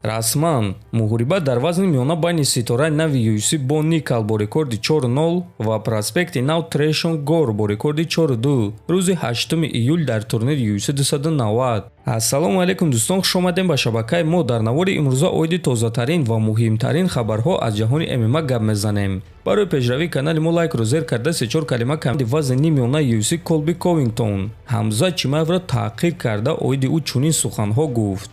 Расман муҳориба дар вазни миёна байни ситораи нави UFC Бо Никал бо рекорди 4-0 ва проспекти нав Трешон Гор бо рекорди 4-2 рӯзи 8 июл дар турнири UFC 290. Ассалому алайкум, дӯстон, хушомадем ба шабакаи мо. Дар навори имрӯза оиди тозатарин ва муҳимтарин хабарҳо аз ҷаҳони ММА гап мезанем. Барои пешравии канали мо лайкро зер карда, се-чор калима камди вазни ниммиёнаи UFC Колби Ковингтон Ҳамзат Чимаевро таҳқир карда, оиди ӯ чунин суханҳо гуфт: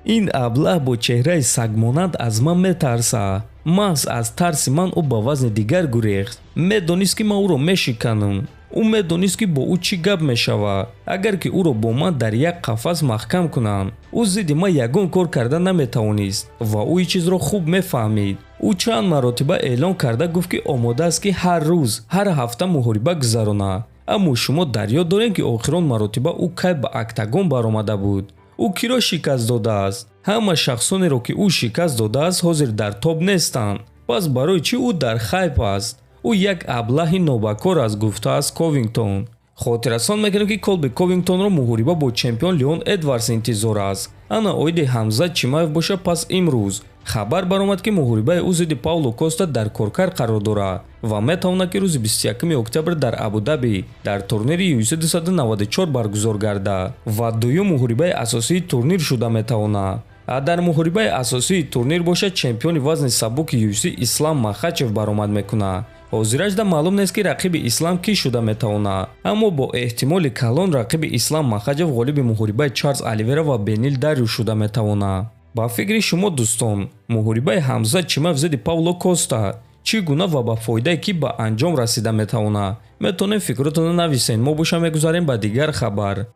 «Ин аблаҳ бо чеҳраи сагмонанд аз ман метарса. Маҳз аз тарси ман ӯ ба вазни дигар гурехт. Медонист, ки ман ӯро мешиканам. Ӯ медонист, ки бо ӯ чӣ гап мешавад, агар ки ӯро бо ман дар як қафас маҳкам кунанд. Ӯ зидди ман ягон кор карда наметавонист ва ӯ ин чизро хуб мефаҳмид. Ӯ чанд маротиба эълон карда гуфт, ки омода аст, ки ҳар рӯз, ҳар ҳафта муҳориба гузаронад. Аммо шумо дар ёд дорем, ки охирон маротиба ӯ кай ба октагон баромада буд? Ӯ киро шикаст додааст? Ҳама шахсонеро, ки ӯ шикаст додааст, ҳозир дар топ нестанд. Пас барои чӣ ӯ дар хайп аст? Ӯ як аблаҳи нобакор аст», — гуфтааст Ковингтон. Хотиррасон мекунем, ки Колби Ковингтонро муҳориба бо чемпион Леон Эдвардс интизор аст. Ана оиди Ҳамзат Чимаев боша, пас имрӯз хабар баромад, ки муҳорибаи ӯ зидди Пауло Коста дар коркард қарор дорад ва метавонад, ки рӯзи 21 октябр дар Абудаби дар турнири UFC 294 баргузор гардад ва дуюм муҳорибаи асосии турнир шуда метавонад. А дар муҳорибаи асосии турнир бошад, чемпиони вазни сабуки UFC Ислам Махачев баромад мекунад. Ҳозиражда маълум нест, ки рақиби Ислам кӣ шуда метавонад, аммо бо эҳтимоли калон рақиби Ислам Махачев ғолиби муҳорибаи Чарлз Оливера ва Бенил Дариуш шуда метавонад. Ба фикри шумо, дӯстон, муҳорибаи Ҳамзат Чимаев зидди Пауло Коста чӣ гуна ва ба фоидаи кӣ ба анҷом расида метавонад? Метавонем фикротонро нависен. Мо боша мегузарем ба дигар хабар.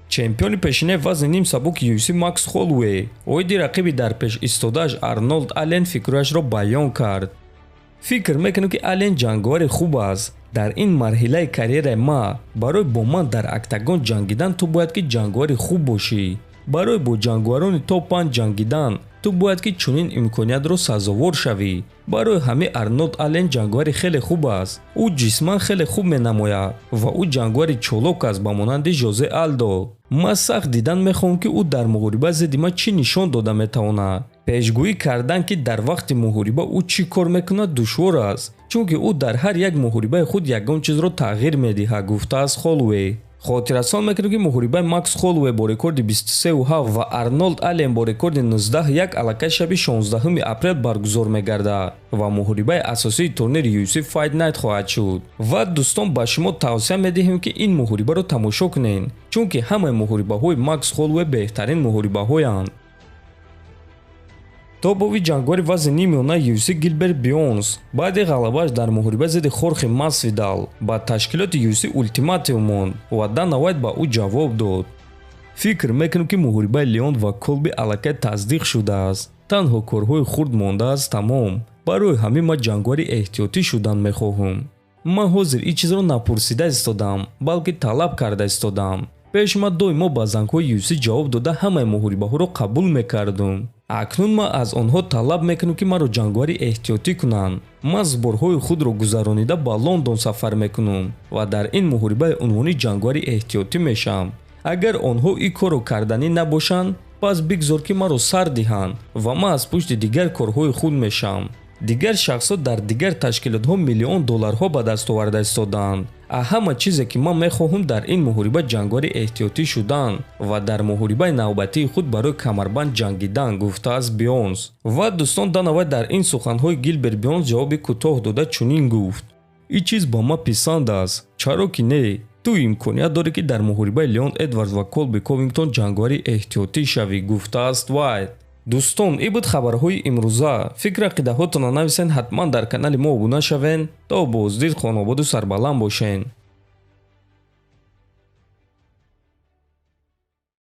Чемпиони пешинаи вазни ним сабуки UFC Макс Холлоуэй оиди рақиби дар пеш истодааш Арнолд Аллен фикрҳояшро баён кард. «Фикр мекунам, ки Аллен ҷанговари хуб аст. Дар ин марҳилаи карьераи ма барои бо ман дар октагон ҷангидан ту бояд, ки ҷанговари хуб бошӣ. Барои бо ҷанговарони топ 5 ҷангидан ту бояд, ки чунин имкониятро сазовор шавӣ. Барои ҳамин Арнолд Аллен ҷанговари хеле хуб аст. Ӯ ҷисман хеле хуб менамояд ва ӯ ҷанговари чолок аст, ба монанди Жозе Алдо. Ман сахт дидан мехоҳам, ки ӯ дар муҳориба зидди ман чӣ нишон дода метавонад. Пешгӯӣ кардан, ки дар вақти муҳориба ӯ чӣ кор мекунад, душвор аст, чунки ӯ дар ҳар як муҳорибаи худ ягон чизро тағйир медиҳад», — гуфтааст Холлоуэй. Хотиррасон мекунем, ки муҳорибаи Макс Холлоуэй бо рекорди 23-7 ва Арнолд Аллен бо рекорди 19-1 аллакай шаби 16 апрел баргузор мегардад ва муҳорибаи асосии турнири UFC Fight Night хоҳад шуд. Ва, дӯстон, ба шумо тавсия медиҳем, ки ин муҳорибаро тамошо кунед, чунки ҳамаи муҳорибаҳои Макс Холлоуэй беҳтарин муҳорибаҳоянд. Топови ҷанговари вазни ниммиёнаи UFC Гилберт Бёрнс баъди ғалабааш дар муҳориба зидди Хорхе Масвидал ба ташкилоти UFC ултиматум монд ва Дана Вайт ба ӯ ҷавоб дод. «Фикр мекунам, ки муҳорибаи Леон ва Колби аллакай тасдиқ шудааст. Танҳо корҳои хурд мондааст, тамом. Барои ҳамин ман ҷанговари эҳтиётӣ шудан мехоҳам. Ман ҳозир ин чизро напурсида истодам, балки талаб карда истодам. Пеш ман доимо ба зангҳои UFC ҷавоб дода, ҳамаи муҳорибаҳоро қабул мекардум. Акнун ман аз онҳо талаб мекунам, ки маро ҷанговари эҳтиётӣ кунанд. Ман сборҳои худро гузаронида ба Лондон сафар мекунам ва дар ин муҳорибаи унвонӣ ҷанговари эҳтиётӣ мешавам. Агар онҳо ин корро карданӣ набошанд, пас бигзор, ки маро сар диҳанд ва ман аз пушти дигар корҳои худ мешавам. Дигар шахсҳо дар дигар ташкилотҳо миллион долларҳо ба даст оварда истодаанд. А ҳама чизе, ки ман мехоҳам дар ин муҳориба, ҷанговари эҳтиётӣ шудан ва дар муҳорибаи навбатии худ барои камарбанд ҷангидан», — гуфтааст Бёрнс. Ва, дӯстон, Дана Вайт дар ин суханҳои Гилберт Бёрнс ҷавоби кӯтоҳ дода, чунин гуфт: «Ин чиз ба ман писанд аст. Чаро ки не? Ту имконият дорӣ, ки дар муҳорибаи Леон Эдвардс ва Колби Ковингтон ҷанговари эҳтиётӣ шавӣ», — гуфтааст Вайт. Дӯстон, ин буд хабарҳои имрӯза. Фикр ақидаҳотонро нависен, ҳатман дар канали мо обуна шавен. То боздид, хонободу сарбаланд бошен.